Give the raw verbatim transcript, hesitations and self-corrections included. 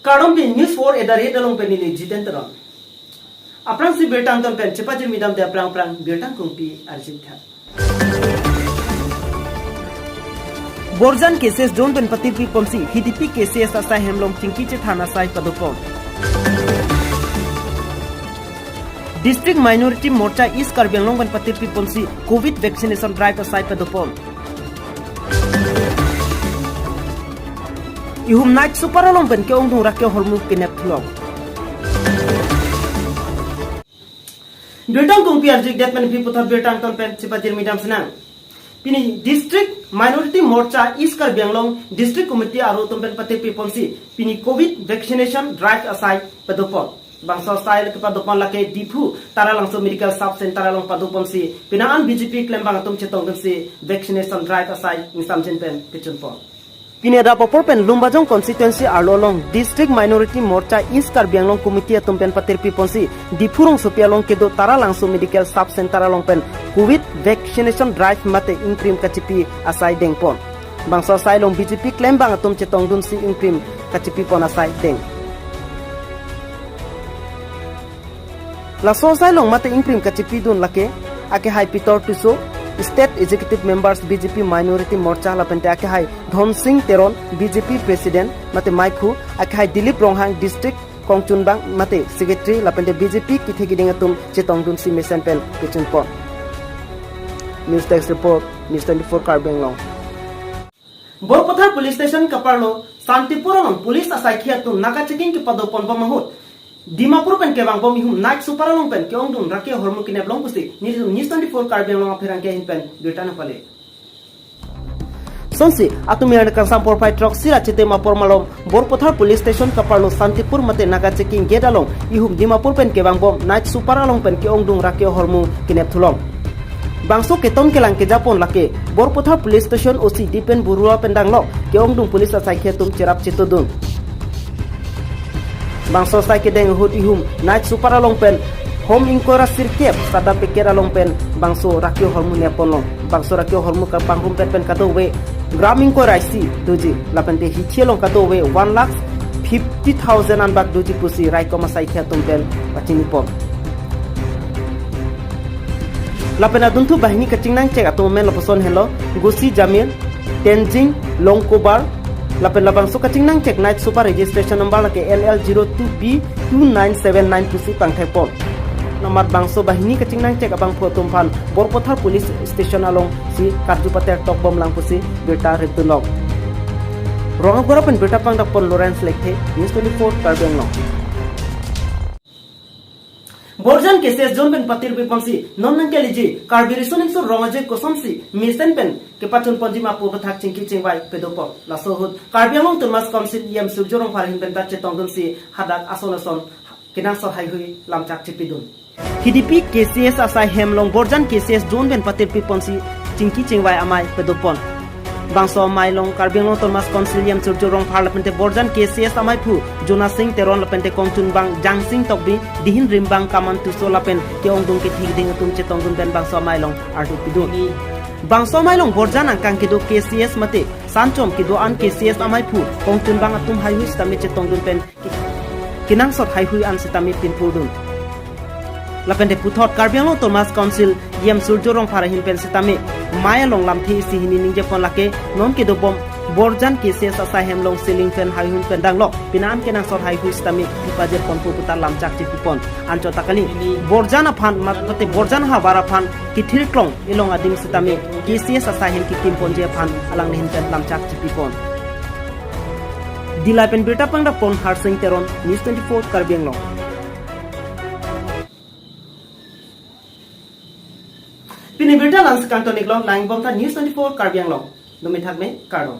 Kardom, pini News four at the rate along pen neli Jiten Teron. Aphrangsi birta angton pen chepajirmi damde aphrang aphrang birta kongpi arjitha. Borjan K C S zone pen patirpi ponsi H D P K C S asai hem along chingki chethan asai padopon. District Minority Morcha East Karbi Anglong pen patirpi ponsi Covid vaccination drive asai padopon. Ihum night super along pen ke-ongdung rake ahormu kenep thulong. Birta kongpi arjitha, det pen pini puthot birta angton pen chepajirmi dam sinang. Pini District Minority Morcha East Karbi Anglong District Committee aro atum pen patirpi ponsi pini Covid vaccination drive asai padopon. Bangso asai lake padopon lake Diphu Taralangso Medical Sub Center along padoponsi penang an B J P klembang atum chetongdunsi vaccination drive asai ingsamjin pen kechunpon. Pini adap apor pen Lumbajong constituency arlo along District Minority Morcha East Karbi Anglong Committee atum pen patirpi ponsi Diphu rongsopi along kedo Taralangso Medical Sub Center along pen Covid vaccination drive mate ingkrim kachipi asai dengpon. Bangso asai along B J P klembang atum chetongdunsi ingkrim kachipipon asai deng. Laso asai along mate ingkrim kachipidun lake akehai Pitor Tisso, State Executive Members B J P Minority Morcha, lapente akehai Dhonsing Teron, B J P President mate maiphu, akehai Dilip Ronghang, District Kongchunbang mate Secretary, lapente B J P kethe keding atum chetongdunsi mesen pen kechunpon. News Desk Report, News twenty-four Karbi Anglong. Borpathar Police Station kaparlo Santipur along police asaikhi atum naka checking kepadoponbom ahut Dimapur pen kevangbom ihum night super along pen ke-ongdung rake ahormu kenep long pusi nelitum News twenty-four Karbi Anglong apherangke ahin pen birta nangpale. Sonsi atum yang kangsam porphai throksi ra chitim apor malom Borpathar Police Station kaparlo Santipur mate naka checking gate along ihum Dimapur pen kevangbom night super along pen ke-ongdung rake ahormu kenep thulong. Bangso keton kelang kejapon lake Borpathar Police Station O C Dipen Baruah pen danglok ke-ongdung police asaikhi atum cherap chetodun. Bangso asai kedeng ahut ihum night super along pen hom ingkoi ra sirkep sada packet along pen bangso rake ahormu nepponlong. Bangso rake ahormu kapangrum pen pen kadokave gram ingkoi ra isi doji, lapente hithi along kadokave one lakh fifty thousand anbak doji pusi raikom asaikhi atum pen pachinipon. Lapen adunthu banghini kachingnangchek atum amen lapuson henlo Gosi Jamil, Tenzing Longkobar, lapen labangso kachingnangchek night super registration number lake L L zero two B two nine seven nine pusi pangthekpon. Namat bangso banghini kachingnangchek abangphu atum aphan Borpathar Police Station alongsi karju pater tokbomlang pusi birta ripdunlong. Rongagora pen birta pangdakpon Lawrence Lekthe, News twenty-four Karbi Anglong. Borjan K C S zone pen patirpi ponsi non nangkeliji Karbi Riso Nimso Rong Aje kosonsi mesen pen kepachunponji ma pu aputhak chingki chingvai padopon. Laso ahut Karbi Anglong Autonomous Council E M Surjya Rongphar ahin pen ta chetongdunsi hadak ason ason kenangsot haihui lamchak chipidun. H D P K C S asai hem along Borjan K C S zone pen patirpi ponsi chingki chingvai amei padopon. Bangso amei along Karbi Anglong Autonomous Council E M Surjya Rongphar lapente Borjan K C S amaiphu Jonasing Teron lapente Kongchunbang Jangsing Tokbi, Dihin Rimbang Kaman Tisso lapen ke-ongdung kethe keding atum chetongdun pen bangso amei along ardu pidun. Bangso amei along Borjan angkang kedo K C S mate sanchom kedo-an K C S amaiphu Kongchunbang atum haihui sitame chetongdun pen kenangsot haihui an sitame pinpurdun. Lapente puthot Karbi Anglong Autonomous Council E M Surjya Rongphar ahin pen sitame amei along lamthe isi hini ningjepon lake non kedobom Borjan K C S asai hem along ceiling fan haihui pen danglok penang kenangsot haihui sitame pipajirpon pu puta lamchak chipipon. Anchot ta kali Borjan aphan mat-, mate Borjan havar aphan kethirklong elong adim sitame K C S asai hem kekimponji aphan alangli ahin pen lamchak chipipon. Dillai pen birta pangdakpon Harsing Teron, News twenty-four Karbi Anglong. Pini birta la-ansi kangton-iklo, langbomtha News twenty-four Karbi Anglong. Dome thakme, kardom.